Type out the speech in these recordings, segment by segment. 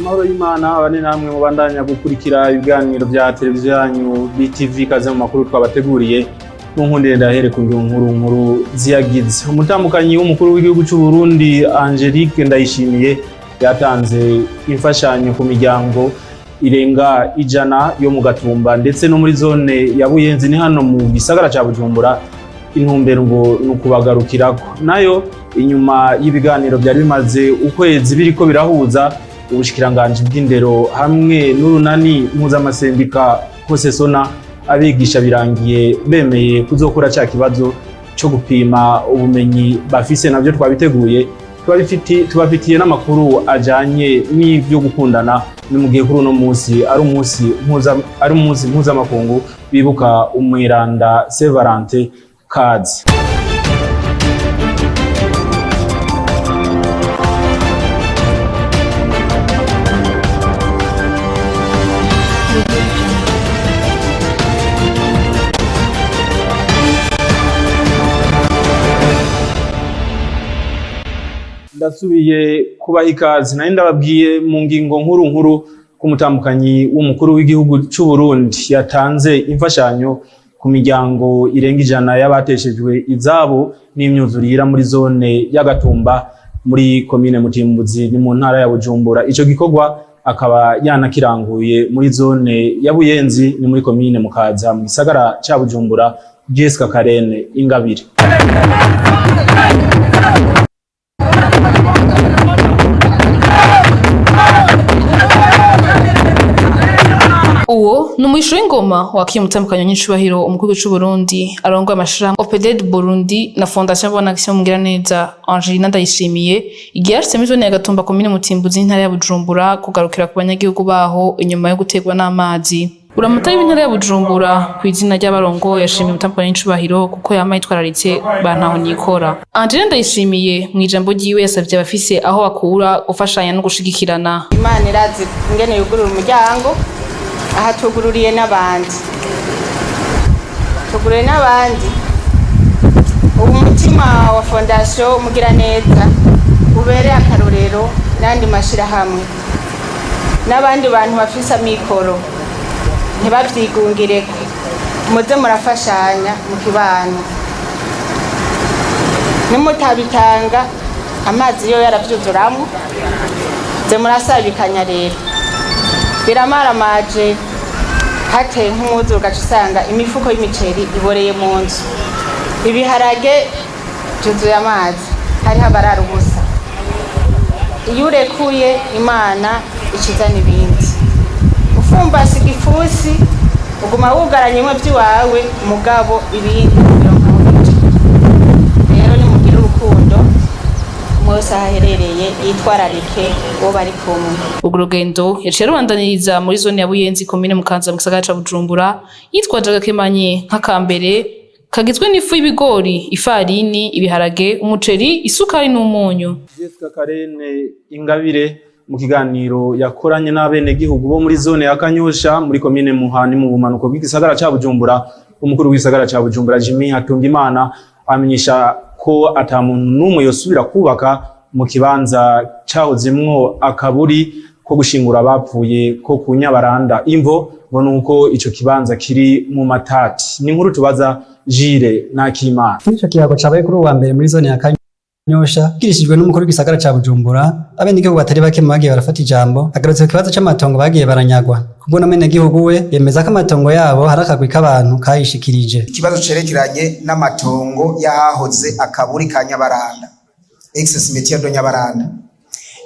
Amahoro y'Imana abane namwe mubandanya gukurikira ibiganiro vya televiziyo yanyu BTV. Kaze mu makuru twabateguriye. Mu nkundire ndahere ku ngingo nkuru nkuru ziyagize. Umutambukanyi w'umukuru w'igihugu c'u Burundi Angelique Ndayishimiye yatanze imfashanyo ku miryango irenga 100 yo mu Gatumba ndetse no muri zone ya Buyenzi, ni hano mu gisagara ca Bujumbura. Intumbero ngo ni ukubagarukirako. Nayo inyuma y'ibiganiro byari bimaze ukwezi biriko birahuza ubushikiranganji bw'indero hamwe n'urunani mpuzamasendika Kosesona, abigisha birangiye bemeye kuzokora ca kibazo co gupima ubumenyi bafise. Navyo twabiteguye, tubafitiye n'amakuru ajanye n'ivyo gukundana. Ni mu gihe kuri uno munsi ari umunsi mpuzamakungu bibuka umweranda Saint Valentin. Kaze. Ndasubiye kubaha ikaze. Nari ndababwiye mu ngingo nkuru nkuru ko umutambukanyi w'umukuru w'igihugu c'u Burundi yatanze imfashanyo ku miryango irenga 100 y'abateshejwe izabo n'imyuzurira muri zone y'Agatumba muri komine Mutimbuzi, ni mu ntara ya Bujumbura. Ico gikorwa akaba yanakiranguye muri zone ya Buyenzi, ni muri komine Mukaza mu gisagara ca Bujumbura. Jessica Karene Ingabire. Uwo ni umwishu w'ingoma wakiye umutambukanyo nyicubahiro umukuru w'igihugu c'u Burundi arongoye amashirahamwe OPD Burundi na Fondation Bonne Action Mugiraneza Angelina Ndayishimiye, igihe yashitse muri zone ya Gatumba, komine Mutimbuzi, intara ya Bujumbura, kugarukira ku banyagihugu baho inyuma yo guterwa n'amazi. Buramatari w'intara ya Bujumbura kw'izina ry'abarongoye yashimiye umutambukanyi w'icubahiro kuko yama yitwararitse ba ntaho nikora. Angelina Ndayishimiye mw'ijambo ryiwe yasavye abafise aho bakura gufashanya no gushigikirana. Imana irazi ingene yugurura umuryango, aha tugururiye n'abandi, tugururiye n'abandi. Ubu umutima wa Fondation Mugiraneza ubereye akarorero n'andi mashirahamwe n'abandi bantu bafise amikoro ntibavyigungireko, muze murafashanya mu kibano. Nimutabitanga amazi yo yaravyuzuramwo, ze murasabikanya. Rero biramaramaje, hateye nk'umwuzure ugaca usanga imifuko y'imiceri iboreye mu nzu, ibiharage byuzuye amazi, hariho abarara ubusa. Iyo urekuye Imana ikizana ibindi. Ufumbase igifusi uguma wugaranye imwe by'iwawe, mugabo ibindi bironka aho bica. Rero nimugire urukundo, umwe wese aho aherereye yitwararike uwo bari kumwe. Urwo rugendo yaciye arubandaniriza muri zone ya Buyenzi, komine Mukaza, mu gisagara ca Bujumbura, yitwaje agakemanyi nk'akambere kagizwe n'ifu y'ibigori, ifarini, ibiharage, umuceri, isukari n'umunyu. Jessica Karene Ingabire mu kiganiro yakoranye n'abenegihugu bo muri zone ya Kanyosha muri komine Muhani mu bumanuko bw'igisagara ca Bujumbura, umukuru w'igisagara ca Bujumbura Jimmy Hatungimana amenyesha ko ata muntu n'umwe yosubira kubaka mu kibanza cahozemwo akaburi ko gushingura abapfuye ko ku Nyabaranda. Imvo ngo nuko ico kibanza kiri mu matati. Ni inkuru tubaza Jire Nakimana. Ico kiyago cabaye kuri uwa mbere muri zone ya Kanyosha girishijwe n'umukuru w'igisagara ca Bujumbura. Abenegihugu batari bake mu bagiye barafata ijambo agarutse ku kibazo c'amatongo bagiye baranyagwa. Kubwo n'abenegihugu we yemeza ko amatongo yabo hari akagwi k'abantu kayishikirije. Ikibazo cerekeranye n'amatongo y'ahahoze akaburi ka Nyabaranda, ex cimetière de Nyabaranda,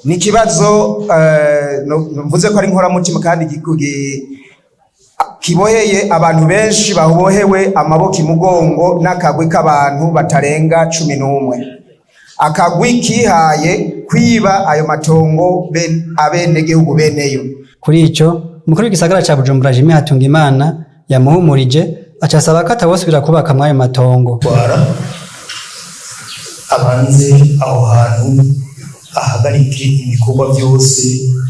ni ikibazo mvuze ko ari inkoramutima kandi kiboheye abantu benshi, babohewe amaboko imugongo n'akagwi k'abantu batarenga 11, akagwi kihaye kwiba ayo matongo abenegihugu beneyo. Kuri ico umukuru w'igisagara ca Bujumbura Jimmy Hatungimana yamuhumurije, acasaba ko atawosubira kubaka mw'ayo matongo. Twara abanze aho hantu ahagarike ibikorwa byose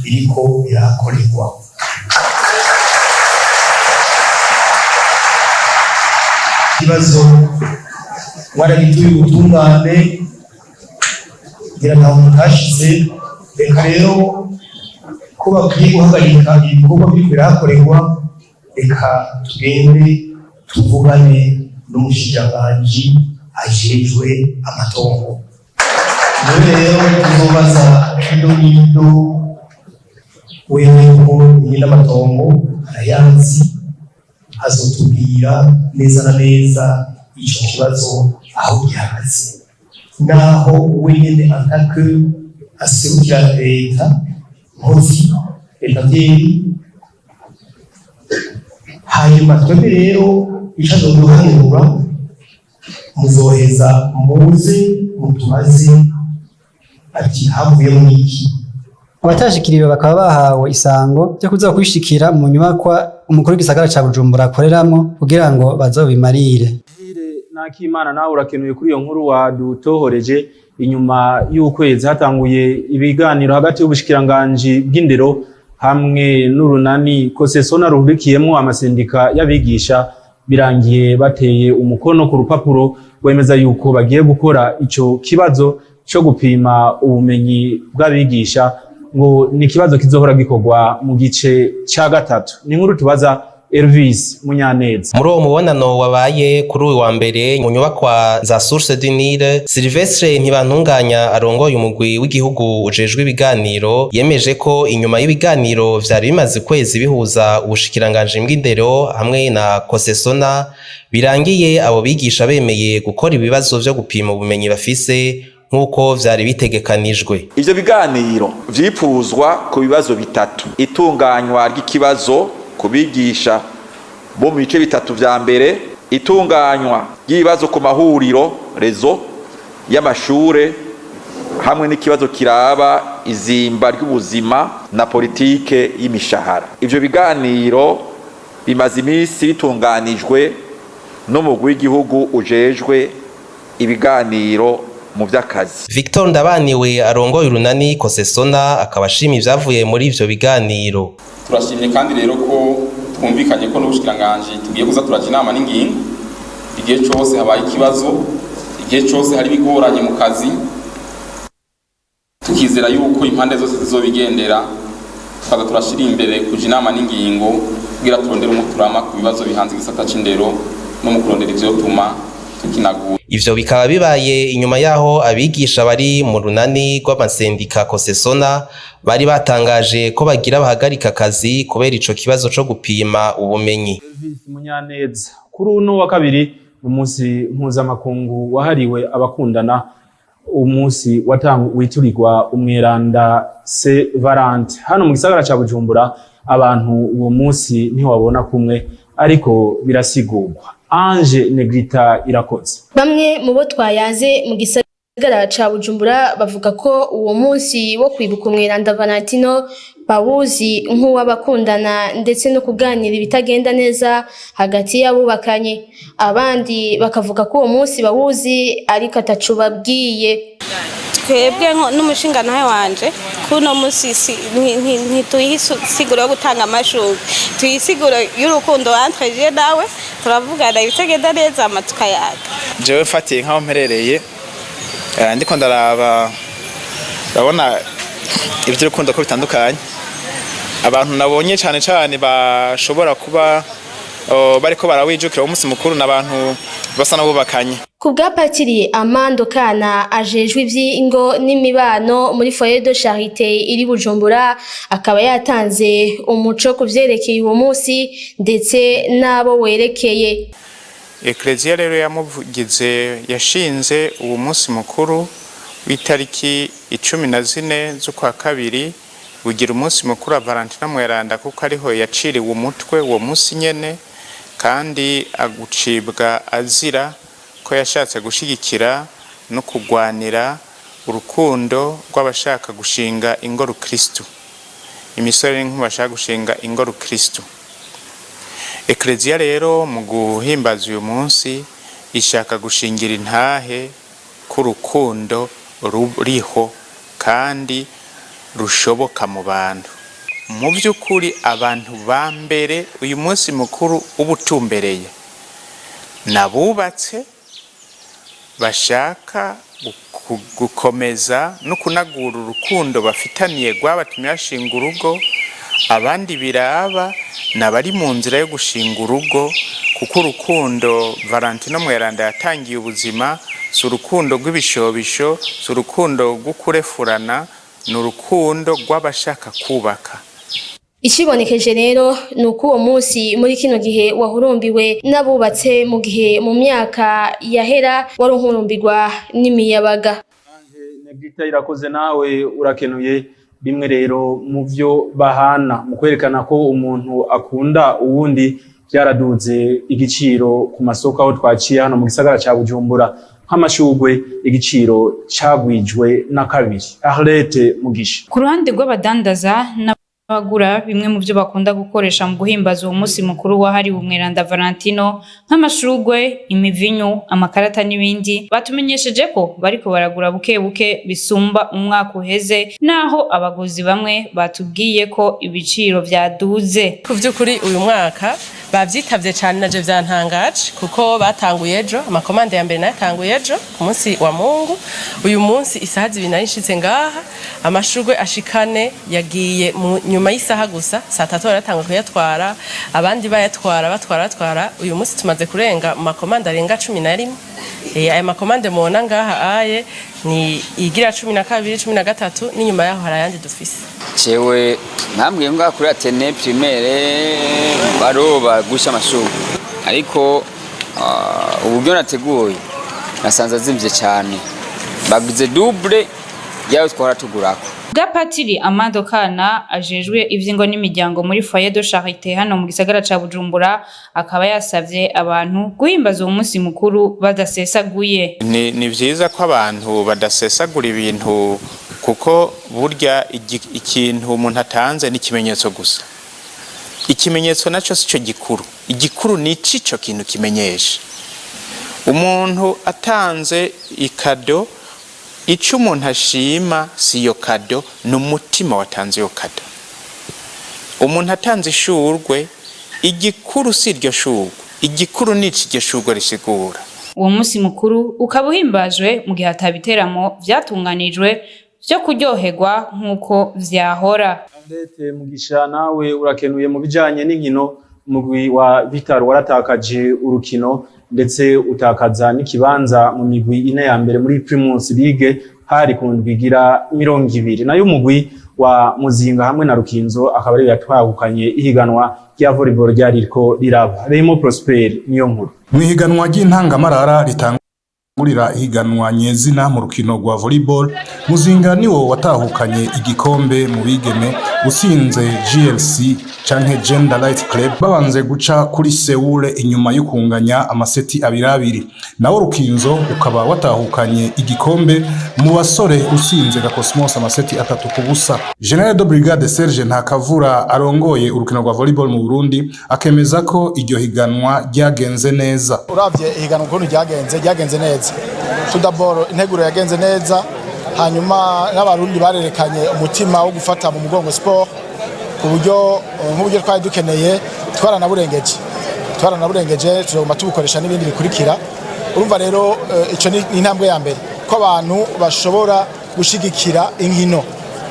biriko birahakorerwa. Ikibazo waragituye ubutungane, ngira ntaho mutashize. Reka rero Ko bakwiye guhagarika ibikorwa biriko birahakorerwa, reka tugende tuvugane n'umushikiranganji ajejwe amatongo. Niwe rero tuzobaza ido n'ido. Wewe ko nyine amatongo arayazi, azotubwira neza na neza ico kibazo aho gihagaze, naho we nyene antake aserukira leta nkozi, leta mvyeyi. Hanyuma twebwe rero ico azoduhanura, muzoheza muze mutubaze ati: "Havuyemo iki?" Abatashikiriwe bakaba bahawe isango ryo kuza kwishikira mu nyubakwa umukuru w'igisagara ca Bujumbura akoreramwo kugira ngo bazobimarire. Nakimana, nawe urakenuye kuri iyo nkuru wadutohoreje. Inyuma y'ukwezi hatanguye ibiganiro hagati y'ubushikiranganji bw'indero hamwe n'urunani Kosesona ruhurikiyemwo amasendika y'abigisha, birangiye bateye umukono ku rupapuro rwemeza yuko bagiye gukora ico kibazo co gupima ubumenyi bw'abigisha. Ngo ni ikibazo kizohora gikorwa mu gice ca gatatu. Ni inkuru tubaza Elvis Munyaneza. Muri uwo mubonano wabaye kuri uyu wa mbere mu nyubakwa za Source du Nil, Sylvestre Ntibantunganya arongoye umugwi w'igihugu ujejwe ibiganiro yemeje ko inyuma y'ibiganiro vyari bimaze ukwezi bihuza ubushikiranganji bw'indero hamwe na Kosesona, birangiye abo bigisha bemeye gukora ibibazo vyo gupima ubumenyi bafise nk'uko vyari bitegekanijwe. Ivyo biganiro vyipfuzwa ku bibazo bitatu: itunganywa ry'ikibazo ku bigisha bo mu bice bitatu vya mbere, itunganywa ry'ibibazo ku mahuriro réseau y'amashure, hamwe n'ikibazo kiraba izimba ry'ubuzima na politike y'imishahara. Ivyo biganiro bimaze iminsi bitunganijwe n'umugwi w'igihugu ujejwe ibiganiro mu vy'akazi. Victor Ndabaniwe arongoye urunani Kosesona akaba ashima ivyavuye muri ivyo biganiro. Turashimye kandi rero ko twumvikanye ko n'ubushikiranganji tugiye kuza turaja inama n'ingingo igihe cose habaye ikibazo, igihe cose hari ibigoranye mu kazi, tukizera yuko impande zose zizobigendera, tukaza turashira imbere kuja inama n'ingingo kugira turondere umuturama ku bibazo bihanze igisata c'indero no mu kurondera ivyotuma tukinagura. Ivyo bikaba bibaye inyuma yaho abigisha bari mu runani rw'amasendika Kosesona bari batangaje ko bagira bahagarika akazi kubera ico kibazo co gupima ubumenyi. Elvis Munyaneza. Kuri uno wa kabiri, umunsi mpuzamakungu wahariwe abakundana, umunsi witurirwa umweranda Saint Valentin. Hano mu gisagara ca Bujumbura abantu uwo munsi ntiwabona kumwe, ariko birasigurwa. Ange Negrita Irakoze. Bamwe mu bo twayaze mu gisagara ca Bujumbura bavuga ko uwo munsi wo kwibuka umweranda Valentino bawuzi nk'uw'abakundana, ndetse no kuganira ibitagenda neza hagati y'abubakanye. Abandi bakavuga ko uwo munsi bawuzi ariko ataco babwiye. Twebwe n'umushingantahe wanje kuno munsi ntituyiha isiguro yo gutanga amashurwe, tuyiha isiguro y'urukundo entre je nawe. Turavugana ibitagenda neza hama tukayaga. Jewe mfatiye nk'aho mperereye, ndiko ndaraba, ndabona ivy'urukundo ko bitandukanye. Abantu nabonye cane cane bashobora kuba bariko barawijukira umunsi mukuru n'abantu basa n'abubakanye. Ku bwa Patiri Amando Kana ajejwe ivy'ingo n'imibano muri Foyer de Charité iri Bujumbura, akaba yatanze umuco ku vyerekeye uwo munsi ndetse n'abo werekeye. Ekleziya rero yamuvugize, yashinze uwo munsi mukuru w'itariki 14 z'ukwa kabiri, bugira umunsi mukuru wa Valentina Mweranda, kuko ariho yaciriwe umutwe uwo munsi nyene, kandi agucibwa azira ko yashatse gushigikira no kugwanira urukundo rw'abashaka gushinga ingo rukristu, imisore n'inkumi bashaka gushinga ingo rukristu. Ekleziya rero mu guhimbaza uyu munsi ishaka gushingira intahe k'urukundo ruriho kandi rushoboka mu bantu. Mu by'ukuri abantu ba mbere uyu munsi mukuru uba utumbereye nabubatse bashaka gukomeza no kunagura urukundo bafitaniye rwabatumye bashinga urugo. Abandi biraba ni abari mu nzira yo gushinga urugo, kuko urukundo Valentino Mweranda yatangiye ubuzima si urukundo rw'ibishobisho, si urukundo rw'ukurefurana, ni urukundo rw'abashaka kubaka. Ikibonekeje rero ni uko uwo munsi muri kino gihe wahurumbiwe n'abubatse, mu gihe mu myaka yahera wari uhurumbirwa n'imiyabaga. Negrita, irakoze, nawe urakenuye. Bimwe rero mu byo bahana mu kwerekana ko umuntu akunda uwundi byaraduze igiciro ku masoko aho twaciye hano mu gisagara ca Bujumbura. Nk'amashugwe igiciro cagwijwe na kabiri. Arlette Mugisha. Ku ruhande rw'abadandaza n'abagura bimwe mu byo bakunda gukoresha mu guhimbaza uwo munsi mukuru wahariwe umweranda Valentino, nk'amashurwe, imivinyu, amakarata n'ibindi, batumenyesheje ko bariko baragura buke buke bisumba umwaka uheze, naho abaguzi bamwe batubwiye ko ibiciro vyaduze. Ku by'ukuri uyu mwaka bavyitavye cane, naje vyantangaje kuko batanguye ejo. Amakomande ya mbere nayatanguye ejo ku munsi wa Mungu. Uyu munsi isaha 2 nari nshitse ngaha, amashurwe ashikane yagiye mu nyuma y'isaha gusa. Saa 3 baratanguye kuyatwara, abandi bayatwara, batwara, batwara. Uyu munsi tumaze kurenga mu makomande arenga 11. Aya makomande mubona ngaha aye ni igira 12, 13, n'inyuma yaho hari ayandi dufise. Jewe mwambwiye ngaha kuri Athénée primaire baroba gusha amashurwe, ariko uburyo nateguye nasanze azimvye cyane, bagize double yawe twahora tugurako. Bwa Patiri Amando Kana ajejwe ivy'ingo n'imiryango muri Foyer de Charité hano mu gisagara ca Bujumbura, akaba yasavye abantu guhimbaza uwo munsi mukuru badasesaguye. Ni vyiza ko abantu badasesagura ibintu, kuko burya ikintu umuntu atanze ni ikimenyetso gusa. Ikimenyetso naco sico gikuru, igikuru ni ico kintu kimenyesha. Umuntu atanze ikado, ico umuntu ashima si iyo kado, ni umutima watanze iyo kado. Umuntu atanze ishurwe, igikuru si iryo shurwe, igikuru ni ico iryo shurwe risigura. Uwo munsi mukuru ukaba uhimbajwe mu gihe atabiteramo vyatunganijwe vyo kuryoherwa nk'uko vyahora. Arlette Mugisha, nawe urakenuye. Mu bijanye n'inkino, umugwi wa Vital'O waratakaje urukino, ndetse utakaza n'ikibanza mu migwi ine ya mbere muri Primus League, hari ku ndwi igira 20. Nayo umugwi wa Muzinga hamwe na Rukinzo akaba ariyo yatwahukanye ihiganwa rya volleyball ryari riko riraba. Remo Prosper niyo nkuru. Mu ihiganwa ry'intangamarara ritangurira ihiganwa nyezina mu rukino rwa volleyball, Muzinga niwo watahukanye igikombe mu bigeme, utsinze GLC canke Gender Light Club babanze guca kuri Seoul inyuma yo kunganya amaseti 2-2. Nawo Rukinzo ukaba watahukanye igikombe mu basore, utsinze Gakosmos amaseti 3-0. Général de Brigade Serge Ntakavura arongoye urukino rwa volleyball mu Burundi akemeza ko iryo higanwa ryagenze neza. Uravye ihiganwa ukuntu ryagenze, ryagenze neza. Tout d'abord integuro yagenze neza, hanyuma n'Abarundi barerekanye umutima wo gufata mu mugongo sport ku buryo nk'uburyo twari dukeneye twaranaburengeje, tuzoguma tubukoresha n'ibindi bikurikira. Urumva rero ico ni intambwe ya mbere ko abantu bashobora gushigikira inkino.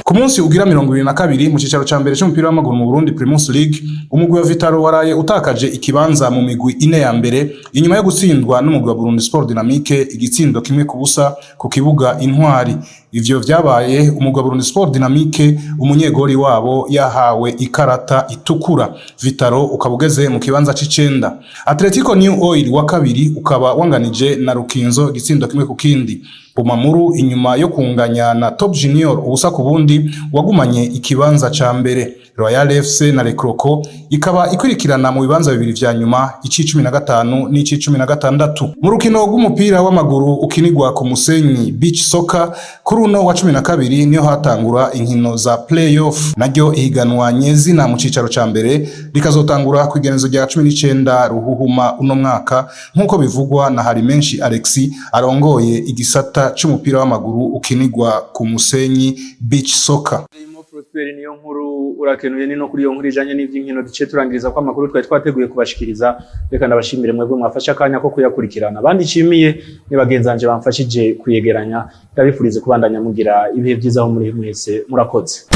Ku munsi ugira 22 mu cicaro ca mbere c'umupira w'amaguru mu Burundi, Primus League, umugwi wa Vital'O waraye utakaje ikibanza mu migwi ine ya mbere inyuma yo gutsindwa n'umugwi wa Burundi Sport Dynamique igitsindo 1-0 ku kibuga Intwari. Ivyo vyabaye umugwi wa Burundi Sport Dynamique umunyegori wabo yahawe ikarata itukura. Vital'O ukaba ugeze mu kibanza c'icenda. Atletico New Oil wa kabiri ukaba wanganije na Rukinzo igitsindo 1-1. Bumamuru inyuma yo kunganya na Top Junior 0-0 wagumanye ikibanza ca mbere. Royal FC na Recroco ikaba ikurikirana mu bibanza bibiri vya nyuma, ici-15 n'ici-16. Mu rukino rw'umupira w'amaguru ukinirwa ku musenyi, beach soccer, kuri uno wa 12 niho hatangura inkino za play-off. Naryo ihiganwa nyezina mu cicaro ca mbere rikazotangura ku igenezo rya 19 Ruhuhuma uno mwaka, nk'uko bivugwa na Harimenshi Alexis arongoye igisata c'umupira w'amaguru ukinirwa ku musenyi, beach soccer. Prosper. Prosper niyo nkuru, urakenuye. Ni no kuri iyo nkuru ijanye n'ivy'inkino duce turangiriza ko amakuru twari twateguye kubashikiriza. Reka ndabashimire mwebwe mwafashe akanya ko kuyakurikirana. Abandi nshimiye ni bagenzanje bamfashije kuyegeranya. Ndabifurize kubandanya mugira ibihe vyiza aho muri mwese. Murakoze.